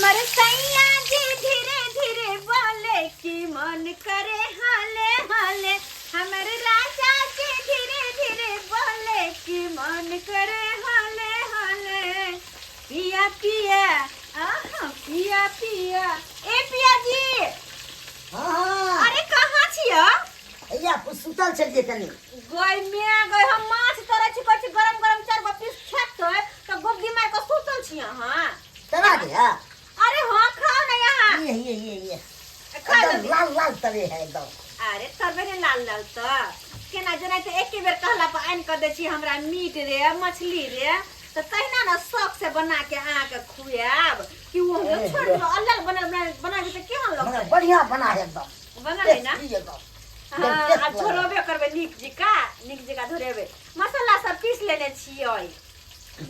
हमर सैया जी धीरे धीरे बोले कि मन करे हाले हाले। हमर राजा जी धीरे धीरे बोले कि मन करे हाले हाले। पिया पिया, आहा पिया पिया। ए पिया जी। हाँ। अरे कहाँ छिया? हैया सुतल छलियै कनी। गय में गय, हम माछ तरै छी, कहै छी गरम गरम चार गो पीस खेतै तऽ गोबदी मारि कऽ सुतल छी अहाँ। तरा गया। अरे हाँ, खाओ ना यहाँ। ये ये ये ये खा एकदम जल्दी। लाल लाल तरे है एकदम। अरे तबे ने लाल लाल तऽ केना जेना तऽ एके बेर कहला पर आनि कऽ दै छी हमरा मीट रे मछली रे, तऽ तहिना ने शौक से बना के अहाँके खुआएब कि ओ हम ए, छोड़ि दियौ। अलग बनल बनाबी तऽ केहन मगर लगतै? बढ़िया बना है एकदम। बनल है ना? टेस्टी एकदम। हाँ, आ झोरबे करबै नीक जिका, नीक जिका झोरेबै। मसाला सब पीस लेने छियै।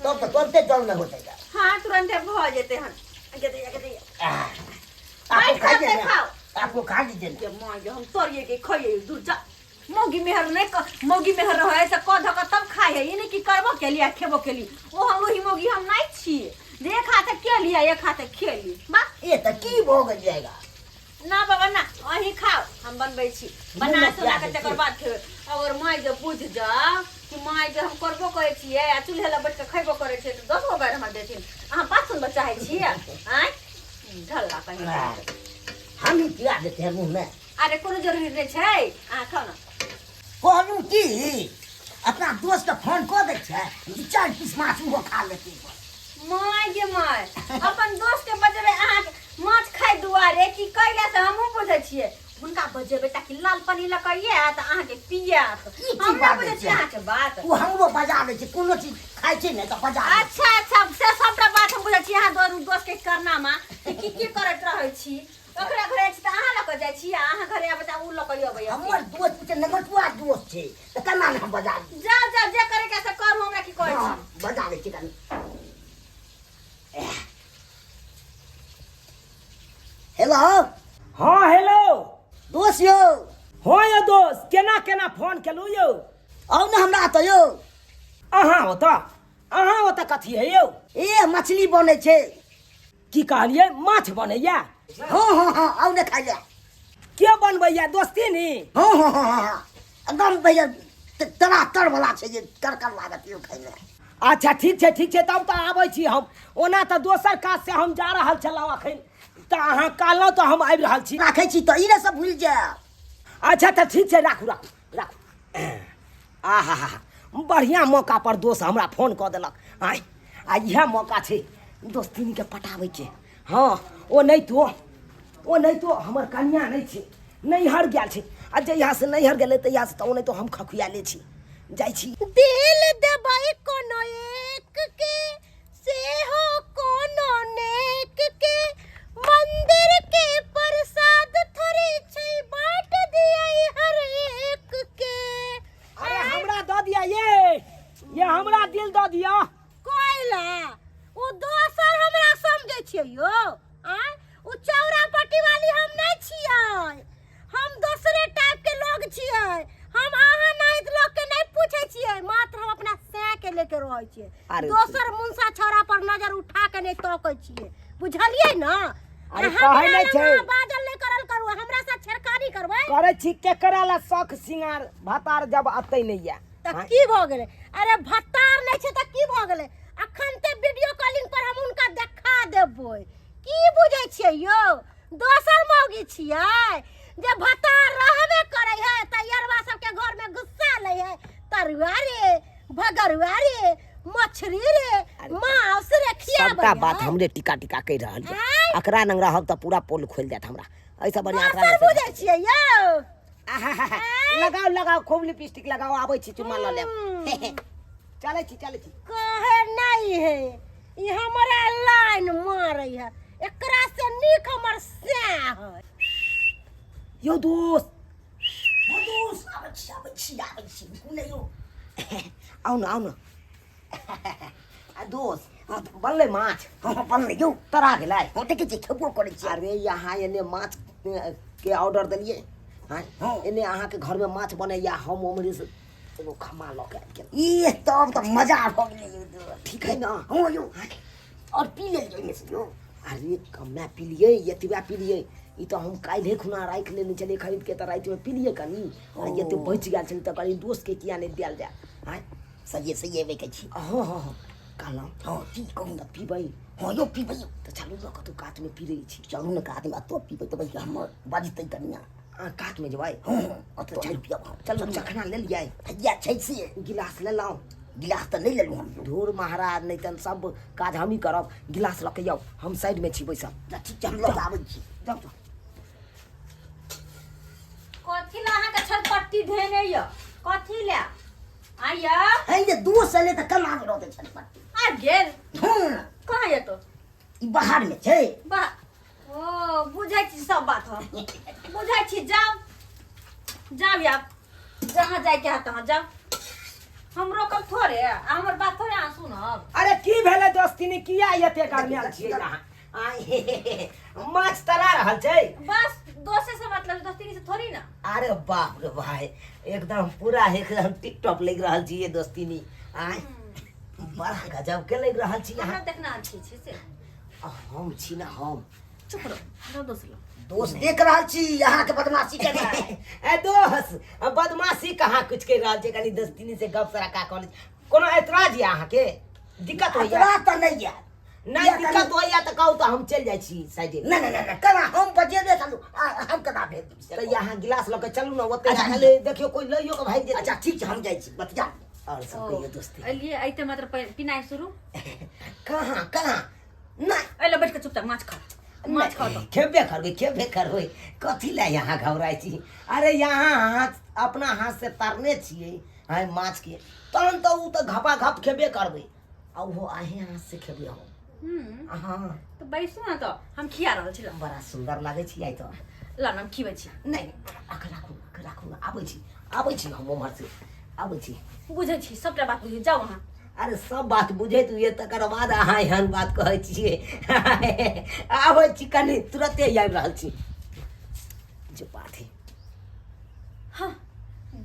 तब तऽ तुरंते जल में हो जाएगा। हाँ, तुरंते भऽ जेतै हन। गेदैया गेदैया। आपको बैठ खा कर लीजिए। खाओ। आपको खा लीजिए ना। ये माँ ये हम तोरिए के खाइए दूर जा। मौगी मेहर नहीं मौगी मेहर रहे से कह धक तब खाए है, ये नहीं कि करबो के लिए खेबो के लिए। ओ हम लोही मौगी हम नहीं छिए। जे खाते के लिए ये खाते खेली बा। ये तो की भोग जाएगा। ना बाबा ना, अहीं खाओ, हम बनबै छी। बना मुँह में सोना के प्याज तकर बाद खेबै। अगर माय जे बुझ जाओ कि माय जे हम करबो करै छियै आ चूल्हे लग बैठ के खैबो करै छियै तऽ 10 गो गारि हमरा देथिन। अहाँ बात सुनबऽ चाहै छियै? आँय ढल्ला कहीं। हम ही पिया देते हैं मुँह में। अरे कोनो जरूरी नहि छै, अहाँ खाओ ना। कहलहुँ की अपना दोस्त के फोन कऽ दै छै, दू चारि पीस माछ ओहो खा लेतै। माय गे माय, अपन दोस्त के बजेबै अहाँ माछ खाइ दुआरे कि कैला से हमहूँ बुझै छियै। हुनका बजेबै ताकि लाल पानी लऽ कऽ आयत अहाँके पियात। ई की हम नहि बाजै बुझै छियै छियै? अहाँके बात। ओ हमरो बजा दै छै, कोनो चीज खाइ छै ने तऽ बजा दै छै। अच्छा अच्छा, से सबटा बात हम बुझै छी। अहाँ दोस्त दोस्त के करनामा कि की की करैत रहै छी। ओकरा घरे छी तऽ अहाँ लऽ कऽ जाइ छी, आ अहाँ घरे आबै तऽ ओ लऽ कऽ अबैया। हमर दोस्त छै, नमटुआ दोस्त छै, तऽ केना ने हम बजा ली? जाउ जाउ, जे करे के से करू, हमरा की कहै छी? हाँ, बजा लै छी कनी। हेलो। हाँ हेलो दोस्त यौ। हाँ यौ दोस्त, केना केना फोन केलहुँ यौ? आउ ने हमरा तऽ यौ। अहाँ ओतऽ, अहाँ ओतऽ कथी है यौ? ए मछली बनै छै। की कहलियै, माछ बनैया? हाँ हाँ हाँ, आउ ने खाइ लए। के बनबैया, दोस्ती नी? हाँ हाँ हाँ हाँ, एकदम भैया तरातर वाला छै जे करकर लागत यौ खाइ लए। अच्छा ठीक छै ठीक छै, तब तऽ आबै छी हम। ओना तऽ दोसर काज से हम जा रहल छलहुँ अखन, तऽ अहाँ कहलहुँ तऽ हम आबि रहल छी। राखै छी तऽ ई ने सब भूलि जायब। अच्छा तऽ ठीक छै, राखू राखू राखू। आहा हा, बढ़िआँ मौका पर दोस्त हमरा फोन कऽ देलक। आँय, आ इएह मौका छै दोस्तीनीके पटाबैके। हाँ, ओ नहि तो, ओ नहि तो हमर कनिया नहि छै, नैहर गेल छै, आ जहियासँ नैहर गेलै तहियासँ तऽ ओ नहि तो हम खखुआले छी। जाइ छी। दिल देबै कोनो एक के, सेहो कोनो नेक के, मंदिर के प्रसाद थोड़े छै बाँट दियै हर एक के। अरे हमरा दऽ दिअ ये, ये हमरा दिल दऽ दिअ। कोयला ओ दोसर हमरा समझै छियै यौ? आँय, ओ चौरा पट्टी वाली हम नहि छियै, हम दोसरे टाइप के लोग छियै। हम अहाँ नाहित लोग के नहीं पूछै छियै, मात्र हम अपना सै के लेके रहै छियै। अरे दोसर मुंसा छौड़ा पर नजर उठा के नहीं तकै छियै, बुझलियै ना? अरे आ हमरा कहै नहि लग छै। अहाँ बाजल नहि करल करू, हमरा साथ छेड़खानी करबै। करै छी केकरा ला शौक सिंगार, भतार जब अतै नहि या। तऽ की भऽ गेलै? अरे भतार नहि छै तऽ की भऽ गेलै? अखन ते वीडियो कॉलिंग पर हम हुनका देखा देबै। की बुझै छियै यौ? दोसर मौगी छियै जे भतार रहबे करै है तऽ यरवा सबके घर में गुस्सा लै है, तरुआ रे भगरुआ रे मछली रे मांस रे खियाबै सबटा बात है। हमरे टीका टीका कहि रहल यऽ। आँय? अकरा नंग रहब तऽ पूरा पोल खोलि देत हमरा, एहिसँ बढ़िआँ अकरा दोसर नंग से बुझै छियै यौ? आहाहाहा, लगाओ लगाओ, खूब लिपस्टिक लगाओ, आबै छी चुम्मा लऽ लेब। चलै छी चलै छी। कहे नहीं है ई हमरा लाइन मारै है, एकरा से नीक हमर सैह है। यौ दोस्त, हँ दोस्त, आबै छी आबै छी आबै छी, रुकू ने यौ। आउ ने आउ ने। आ दोस्त, हाँ, तऽ बनलै माछ? हाँ हाँ बनलै यौ। तरा गेलै? हाँ, देखै छियै, खेबो करै छियै। अरे यहाँ एने माछ के ऑर्डर देलियै। हाँ, हाँ। एने अहाँके घरमे माछ बनैया, हम ओम्हरे से एगो खम्मा लऽ के आबि गेल। ई तब तऽ मजा भऽ गेलै यौ दोस्त। ठीक है ना? हाँ यौ, और पी लेलियै ओहिमे से यौ। अरे कमे पिलियै, एतबे पिलियै। ई तऽ हम काल्हिए खुना राखि लेने छलियै खरीदके, तऽ रातिमे पिलियै कनि आ एते बचि गेल छलै, तऽ कहलियै दोस्तके किया नहि देल जाय। आँय, सहिए सहिए कहै छी। हँ हँ हँ, कहलहुँ। हँ, की कहू? तऽ पीबै? हँ यौ, पीबै। तऽ चलू ने, कतहु कातमे पी लै छी। चलू ने कातमे, एतऽ पीबै तऽ भैया हमर बजतै कनिया। अहाँ कातमे जेबै? हँ हँ, एतऽ नहि पियब हम। चलू, चखना लेलियै? हैया छै से। गिलास लेलहुँ? गिलास तऽ नहि लेलहुँ हम। धूर महाराज, नहि तऽ सब काज हमही करब। गिलास लऽ के जाउ, हम साइडमे छी बैसल। तऽ ठीक छै, हम लऽ कऽ आबै छी। जाउ जाउ। कथी ला अहाँके छलपट्टी धेने यऽ? कथी ला आइया? है जे दोस्त एलै तऽ केना नहि रहतै छटपट्टी? आबि गेल? हँ। कहाँ यऽ तो? ई बाहरमे छै। बा ओ बुझै छी, सब बात हम बुझै छी। जाउ जाउ, आब जहाँ जाइके है तहाँ जाउ। हम रोकब थोड़े आ हमर बात थोड़े अहाँ सुनब। अरे की भेलै दोस्तिनी, किया एते गरमायल छियै अहाँ? आँय हे हे हे, माछ तरा रहल छै। बस दोसे से मतलब, दोस्ती से थोड़ी ना। अरे बाप रे भाई, एकदम पूरा एकदम टिप टॉप लागि रहल छी ये दोस्तिनी। आँय, बड़ा गजब के लागि रहल छी अहाँ। हमरा देखना अच्छी छै से। आ हम छी ना हम। चुप रहो, हमरा दोस्त लो। दोस्त देख रहल छी अहाँके बदमाशी केनाइ। ए दोस्त, बदमाशी कहाँ कुछ करि रहल छै, कनी दोस्तिनी से गप सराका कऽ लै छी। कोनो ऐतराज यऽ अहाँके? दिक्कत होइया? एतराज तऽ नहि यऽ। नहि दिक्कत होइया तऽ कहू तऽ हम चलि जाइ छी साइडे। नहि नहि नहि, केना हम बजेबे करू आ हम केना भेज देब से? तऽ यहाँ गिलास लऽ के चलू ने ओते। अच्छा, राखल अइ, देखियौ कोइ लइयो के भागि जेतै। अच्छा ठीक छै, हम जाइ छी बतिया। आओर सब कहियौ दोस्ती। एलियै अइते मात्र पिनाइ शुरू। कहाँ कहाँ नहि। एहि बैठ के चुपचाप माछ खाओ, माछ खाओ तो। खेबे करबै, खेबे करबै, कथी लए यहाँ घबराइ छी? अरे यहाँ हाथ अपना हाथ से तरने छियै आइ माछके, तहन तऽ ओ तऽ घपा घप खेबे करबै, आ ओहो अहीं हाथ से खेबै हम। हँ। तऽ बैसू ने, तऽ हम खिया रहल छी। बड़ा सुन्दर लागै छी आइ तऽ। ला ने, हम खिबै छी। नहि, अख राखू, अख राखू ने, आबै छी, आबै छी, हम ओम्हर से आबै छी। बुझै छी, सबटा बात बुझै, जाउ अहाँ। अरे सब बात बुझैत हुए तकर बाद अहाँ एहन बात कहै छियै? आबै छी कनि, तुरते आबि रहल छी। जे बात है। हाँ,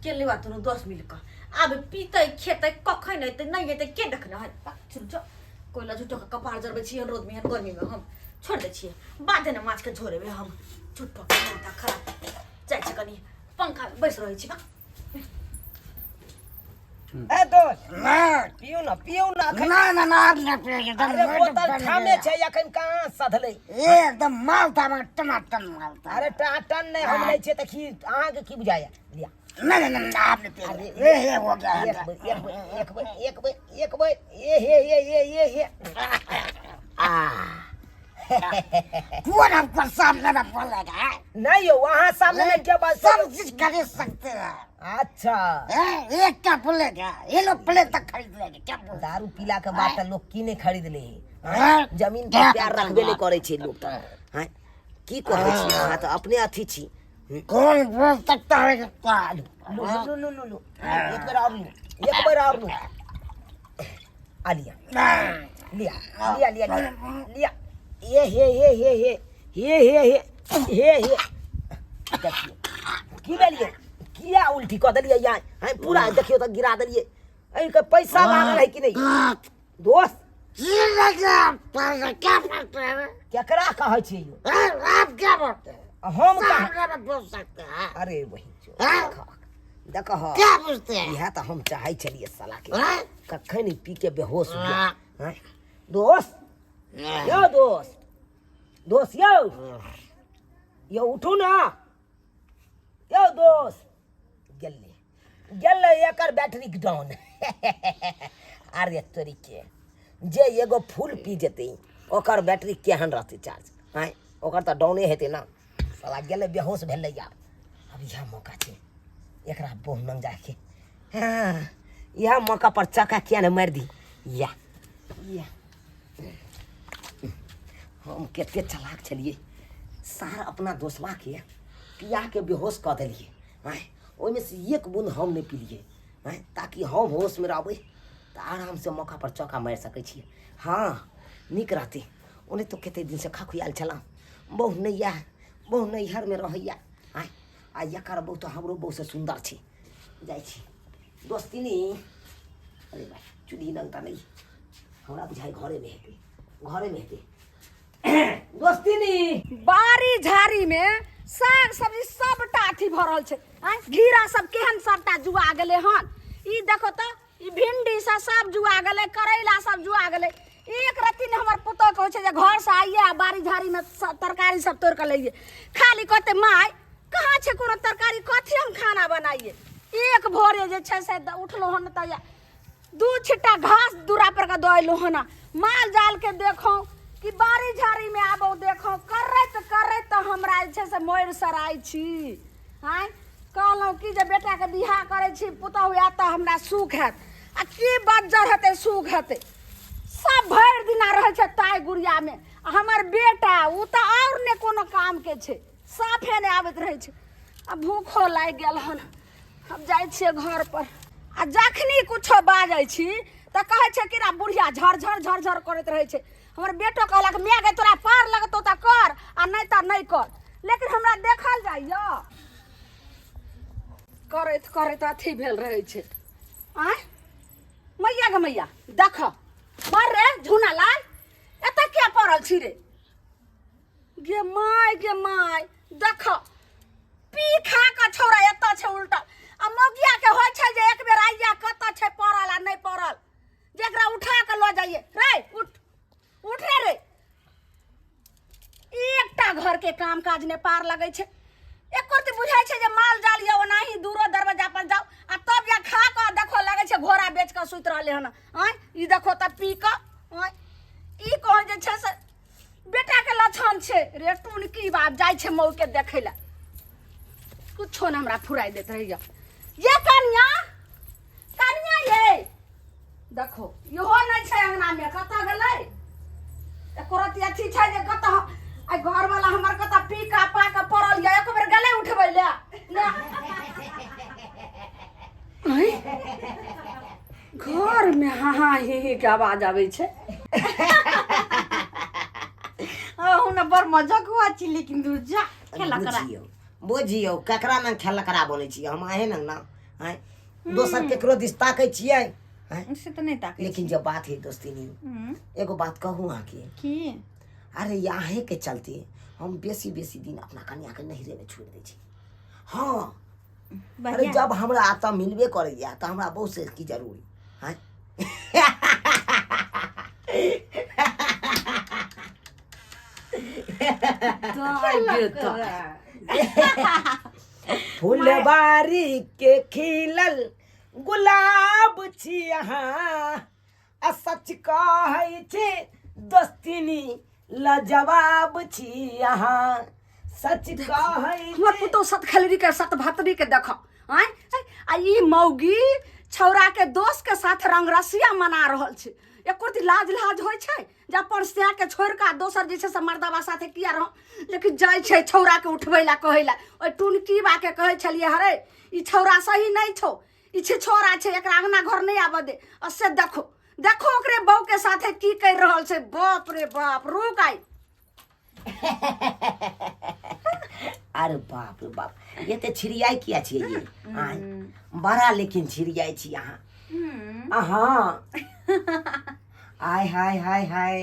गेलै बा दुनू दोस्त मिल कऽ। आब पीतै खेतै, कखन एतै नहि एतै के देखने है। चल जो, कोइला झूठो के कपार जरबै छियै रौदमे, एहन गर्मीमे। हम छोड़ि दै छियै, बादे ने माछके झोरेबै हम। झूठो के माथा खराब। जाइ छी, कनि पंखा बैस रहै छी। बा ए दोस्त। नहि। पियू ना, पियू ना अखन। ना ना ना, आब नहि पियै एकदम। अरे बोतल ठामे छै, अखन कहाँ सधलै? एकदम मालता में टनाटन मालता। अरे टाटन नहि, हम लै छियै तऽ की अहाँके की बुझाइया? लिया। नहीं नहीं नहीं, आप नहीं पिएंगे। अरे, ये ये हो गया है। एक बेर, एक बेर, एक बेर, एक बेर, एक बेर, ए हे हे हे हे हे आ। कौन हमको सामने में बोलेगा है? नहीं यो, वहाँ सामने में क्या बात? सब चीज खरीद सकते हैं। अच्छा। हैं? एक क्या बोलेगा, ये लोग प्लेन तक खरीद लेंगे, क्या बोल। दारू पीला के बाद तऽ लोग की नहि खरीद ले है? हैं? जमीन पर प्यार रखबे नहि करै छै लोग तऽ। हैं, की कहै छी अहाँ तऽ अपने अथी छी। कौन बोल सकता है कि क्या? लू लू लू लू लू, एक बेर और लू, एक बेर और लू। आ लिया लिया लिया लिया लिया लिया, ये हे हे हे हे हे हे हे हे हे। देखियौ की भेलियै, किया उल्टी कऽ देलियै यहाँ? हैं, पूरा देखियौ तऽ गिरा देलियै। एहिके पैसा लागल है कि नहि दोस्त? की लगे पर क्या बोलते हैं? केकरा कहै छियै यौ? हैं? आप क्या बोलते हैं? हम कहाँ सामने में बोल सकते हैं? अरे वही जो हैं? देख क्या पूछते हैं? इएह तऽ हम चाहै छलियै साला के। हैं? कखन ई पी के बेहोश हो हाँ। गेल। हैं? दोस्त यौ, दोस्त, दोस्त यौ, यौ उठू ना यौ दोस्त। गेलै गेलै एकर बैटरी डाउन। अरे तोरी के, जे एगो फूल पी जेतै ओकर बैटरी केहन रहतै चार्ज? आँय, ओकर तऽ डाउने हेतै ना। साला गेलै, बेहोश भेलै। आब आब इएह मौका छै एकरा बहु नंग जाके। हाँ, इएह मौका पर चक्का किया ने मारि दी। या या, हम कते चलाक छलियै सार, अपना दोस्तवा के पिया के बेहोश कऽ देलियै। आँय, ओहिमे से एक बूंद हम नहि पिलियै। आँय, ताकि हम होशमे रहबै तऽ आरामसँ मौका पर चौका मारि सकै छियै। हँ, नीक रहतै। ओने तऽ कते दिनसँ खखुआयल छलहुँ, बहु नहि यए, बहु नैहरमे रहैया। आँय, आ एकर बहु तऽ हमरो बहुसँ सुन्दर छै। जाइ छी दोस्तिनी। अरे भाइ, चूल्ही लग तऽ नहि, हमरा बुझाइ घरेमे हेतै, घरेमे हेतै। दोस्तिनी बाड़ी झाड़ी में साग सब्जी सबटा अथी भऽ रहल छै। आँय, घिरा सब केहन सबटा जुआ गेलै हन। ई देखो तऽ ई भिंडी सब सब जुआ गेलै, करैला सब जुआ गेलै। एक रत्ती ने हमर पुतोह के होइ छै जे घर से आइए आ बाड़ी झाड़ी में तरकारी सब तोड़ि कऽ लैए। खाली कहतै माय कहाँ छै कोनो तरकारी, कथी हम खाना बनाइए। एक भोरे जे छै से उठलहुँ हन तऽ दू छिट्टा घास दूरा पर के दऽ अयलहुँ हन। माल जाल के देखो कि बाड़ी झाड़ी में आबो देखो, करैत करैत तऽ हमरा जे छै से मरि सराइ छी। आँय, कहलहुँ कि जे बेटाके बियाह करै छी, पुतहु आयत तऽ हमरा सुख हैत। आ की बज्जर हेतै सुख हेतै, सब भरि दिना रहै छै ताइ गुड़ियामे। आ हमर बेटा ओ तऽ आओर नहि कोनो कामके छै, साफे नहि आबैत रहै छै। आ भूखो लागि गेल हन, हम जाइ छियै घर पर। आ जखनी कुछो बाजै छी तऽ कहै छै कि रा बुढ़िया झर झर झर झर करैत रहै छै। हमर बेटो कहलक माय गे तोरा पार लगतौ तऽ कर आ नहि तऽ नहि कर। लेकिन हमरा देखल जाइए करैत करैत अथी भेल रहै छै। आँय मैया गे मैया, देख मर रे झुना लाल, एतऽ किया पड़ल छी रे? गे my गे my, देख पी खा कऽ छौड़ा एतऽ छै उल्टा। आ मौगिया के होइ छै जे एक बेर आइया कतऽ छै पड़ल आ नहि पड़ल, जेकरा उठा कऽ लऽ जाइए। रे उठ उठ रे रे, एकटा घर के काम काज नहि पार लगै छै। एको रत्ती बुझाइ छै जे माल जाल ये ओनाही दूरो दरवाजा पर जाओ आ तब या खा कऽ देखो लगै छै घोड़ा बेच कऽ सुति रहलै हन। आँय ई देखो तऽ पी कऽ, आँय ई कहै जे छै से बेटा के लक्षण छै रे टुनकी बाप जाइ छै मऊ के देखै लए, कुछो ने हमरा फुराइ दैत रहैया। ये कनिया कनिया ये देखो इहो नहि छै अंगना में, कतऽ गेलै? एको रत्ती अथी छै जे कतऽ आइ घरवाला हमर कतऽ पी कऽ पा कऽ पड़ल यऽ, एक बेर गेलै उठबै लए ने। आँय, घर में हा हा ही ही के आवाज आबै छै। अहूँ ने बड़ मजा हुआ छी, लेकिन दूर जा खेला करा। बुझियौ बुझियौ ककरा नंग खेलकरा बोलै छियै हम अहें नंग ना। आँय दोसर केकरो दिस ताकै छियै? आँय? से तऽ नहि ताकै। लेकिन जब बात है दोस्तिनी, एगो बात कहू अहाँके की? अरे अहें के चलते हम बेसी बेसी दिन अपना कनिया के नैहरे में छोड़ि दै छी। हाँ अरे बढ़िया। जब हमरा एतऽ मिलबे करैया तऽ हमरा बहुत से की जरूरी। आँय दाइ गे दाइ। फुलबारी के खिलल गुलाब छी अहाँ, आ सच कहै छी दोस्तिनी लाजवाब छी अहाँ, सच कहै हमर पुतोह सतखलरी के सतभतरी के देख। आँय आ ई मौगी छौड़ा के दोस्त के साथ रंग रसिया मना रहल छै। एको रत्ती लाज लाज होइ छै जे अपन सैं के छोड़ि कऽ आ दोसर जे छै से मर्दबा साथे किया रह। लेकिन जाइ छै छौड़ा के उठबै लए कहै लए। ओहि टुनकी बा के कहै छलियै हरे ई छौड़ा सही नहि छौ, ई छिछोरा छै, एकरा अंगना घर नहि आबऽ दे। आ से देखो देखो ओकरे बहू के साथे की करि रहल छै। बाप रे बाप, रुक आई। अरे बाप रे बाप, एते छिड़ियाइ किया छियै ये? आँय बड़ा लेकिन छिड़ियाइ छी अहाँ। अहाँ आय हाय हाय हाय,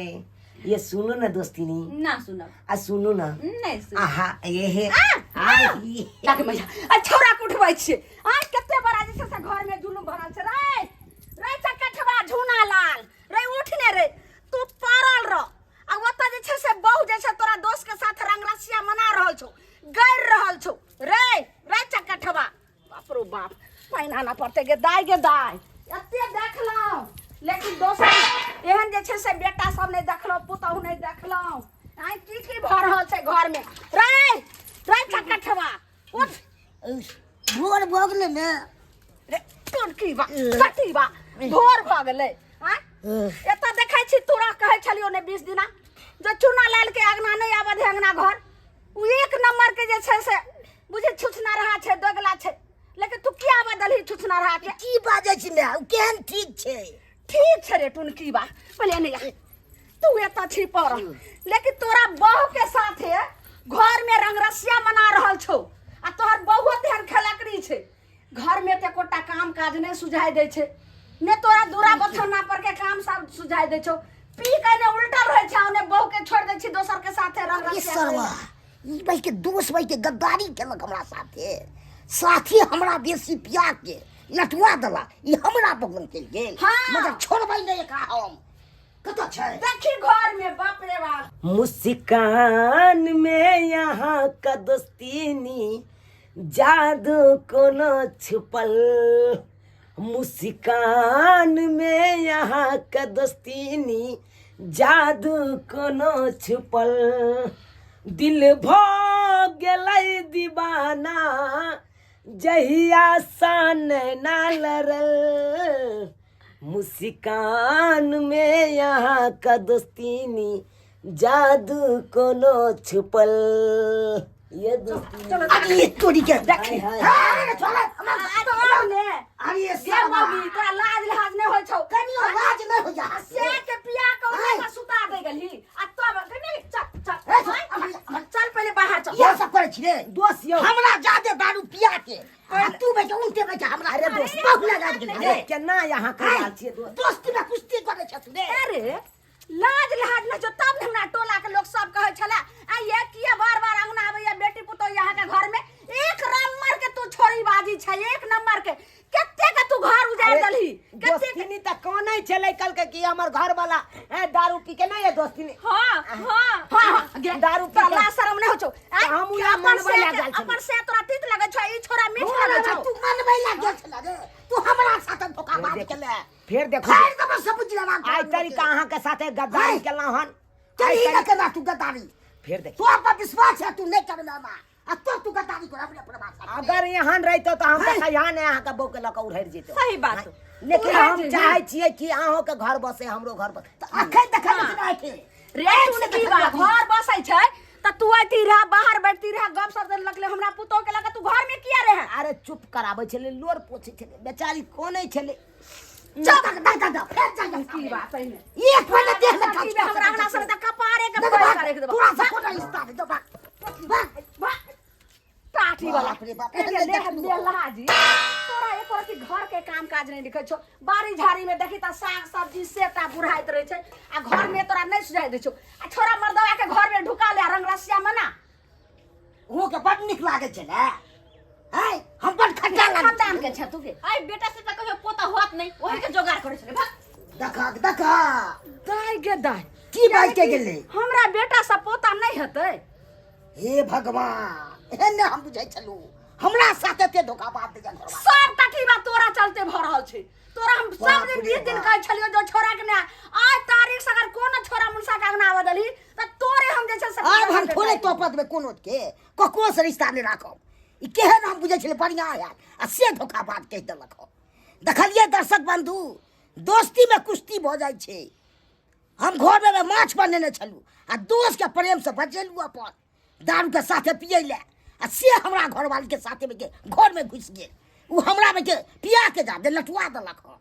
ये सुनू ना दोस्तिनी। ना सुनब। आ सुनू ना। नहीं सुनब। आहा ये हे आय ये। लागे मैया आ छौड़ा के उठबै छियै। आय कते बड़ा जे छै से घर में जुलुम भरल छै। रे रे चकठवा झूना लाल रे उठ ने रे, तू पड़ल रह। आ ओतऽ जे छै से बहु जे छै तोरा दोस्त के साथ रंग रसिया मना रहल छौ, गैर रहल छौ। रे रे चकठवा, बाप रो बाप, पानि आना पड़तै गे दाय गे दाय। एते देखलहुँ लेकिन दोसर एहन जे छै से बेटा सब नहि देखलहुँ, पुतहु नहि देखलहुँ। आइ की की भऽ रहल छै घर में? रे रे चकठवा उठ। भोर भऽ गेलै ने रे टोनकी बा कटी बा, भोर भऽ गेलै। आँय एतऽ देखै छी तोरा कहै छलियौ ने 20 दिना जे चूना लाल के अंगना नहि आबऽ दे अंगना घर, ओ एक नंबर के जे छै से बुझे छुछना रहा छै, दोगला छै। लेकिन तू किया आबऽ देलही छुछना रहा के? की बाजै छी माय, ओ केहन ठीक छै? ठीक छै रे टुनकी बा, पहिले नहि आ। तू एतऽ छी पड़ल, लेकिन तोरा बहू के साथे घर में रंगरसिया मना रहल छौ। आ तोहर बहुओ तेहन खेलकड़ी छै, घर में तऽ एकोटा काम काज नहि सुझाइ दै छै, ने तोरा दूरा बथौना पर के काम सब सुझाइ दै छौ। पी कहने उल्टा रहै छै ओने बहू के छोड़ दै छी दोसर के साथे रंग अरे रसिया सरवा ई भाई के दोस्त भाई के गद्दारी केलक हमरा साथे साथी हमरा बेसी पिया के लटुआ देला ई हमरा बगल चलि गेल हाँ। मगर छोड़बै नहि एकरा हम कतऽ छै देखी घर में बाप रे बाप मुस्कान में यहाँ का दोस्तीनी जादू कोनो छुपल मुस्कान में यहाँ का दोस्तीनी जादू कोनो छुपल दिल भ गेलै दीवाना जहिया सन ना लड़ल मुस्कान में यहाँ का दोस्तीनी जादू कोनो छुपल ये दोस्ती अरे ये तोरी के देखी। अरे चल तोर ने अरे ये सरवा मौगी तोरा लाज लिहाज नहीं होइ छौ कनियो लाज नहि होइया से के पिया के आय। ओकरा सुता दे गेलही आ तब नहीं चल चल ए, चल, अमर, अमर। चल पहिले बाहर चल इएह सब करै छी रे दोस्त यौ हमरा जादे दारू पिया के आ तू बैठ उल्टे बैठ हमरा अरे दोस्त, बहुत लगा गेल अरे रे केना यहाँ कर रहल छियै दोस्त दोस्ती में कुश्ती करै छथु रे अरे लाज लिहाज नहि छौ तब ने हमरा टोला के लोग सब कहै छले आ ये किया बार बार अंगना आबैया बेटी पुतोह यहाँ के घर में एक नंबर के तू छोरी बाजी छै एक नंबर के कते के तू घर उजाड़ देलही कते के दोस्तीनी तऽ कानै छलै कहलकै कि हमर घर वाला हैं दारू पी के नहीं है दोस्तीनी हाँ हाँ हाँ गे दारू पी तोरा के। लाज शरम नहि होइ छौ तऽ हम उएह अपन मनबै से लए गेल छलियै। अपन से तोरा तीत लगै छौ ई छोरा मीठ लगै छौ तू मनबै ला गेल छले रे तू हमरा साथ धोखाबाजी केले फेर देखो फेर देबो सब बुझि आइ तरीका अहाँके साथे गद्दारी हाय। केलहुँ हन चल आइ ई तरीका- न केना तू गद्दारी फेर देखियौ तू अपन विश्वास है तू नहीं करमे हमरा आ तो तू गद्दारी कर अपने अपने बात साथे। अगर एहन रहितो तऽ हम हाय। तऽ कहिया ने अहाँके बहू के लऽ कऽ उड़हरि जैतहुँ सही बात। लेकिन उड़हरि हम जइहे। चाहै छियै कि अहूँके घर बसे हमरो घर बसे तऽ अखन देखै मे केना छै रे चुनकी बा घर बसै छै तऽ तू अयती रह बाहर बैठती रह गप सप लगले हमरा पुतोह के लगा तू घर में किया रहे अरे चुप कराबै छलै लोर पोछै छलै बेचारी कोनै छलै चल दे दे दे फेर चल जा की बात पहिने एक पहिले देह में की बे हमरा अंगना से तऽ कपारे के पैसा रख देबो तोरा से कोना रिश्ता नहीं जो भाग भाग भाग टाटी वाला बाप रे बाप, ए गे, ले ले लाजी तोरा एको रति घर के काम काज नहीं दिखै छौ बाड़ी झाड़ी में देखी त साग सब्जी सेटा बुढ़ाइत रहै छै आ घर में तोरा नहीं सुझाइ दै छौ आ छोरा मर्दवा के घर में ढुका ले आ रंग रसिया मना ओ के बड नीक लागै छै ने हैं हम बड खट्टा लागै खानदान के छै तू के आई बेटा से त कहियो पोता होत नहीं ओही के जोगाड़ करे छले भाग देखा देखा दाय गे दाय की बात के गेलै हमरा बेटा से पोता नहीं हेतै हे भगवान एहन ने हम बुझै छलू हमरा साथे ते धोखाबाज दे घरवा सब तकलीफ तोरा चलते भऽ रहल छै तोरा हम सब बाप दिन रे 20 दिन बाप। कहै छलियो जो छोरा के ने आइ तारीख से अगर कोनो छोरा मुनसा के अंगना आबऽ देलही तऽ तोरे हम जे छै से आब हम थोड़े तोपत में कोनो के ककरो से रिश्ता नहीं राखब ई केहन हम बुझै छलै बढ़िआँ यार आ से धोखाबाज कहि देलक हँ देखलियै दर्शक बंधु दोस्ती में कुश्ती भऽ जाइ छै हम घरमे माछ बनेने छलहुँ आ दोस्तके प्रेमसँ बचेलहुँ अपन दारूके साथे पियै लए आ से हमरा घरवालीके साथेमे के घरमे घुसि गेल ओ हमरामे के पियाके जा दे लटुआ देलक हँ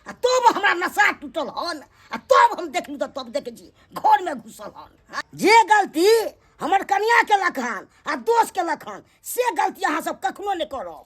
आ तब हमरा नशा टूटल हन आ तब हम देखलहुँ तऽ तब देखै छी घरमे घुसल हन जे गलती हमर कनिया केलक हन आ दोस्त केलक हन से गलती अहाँ सब कखनो नहि करब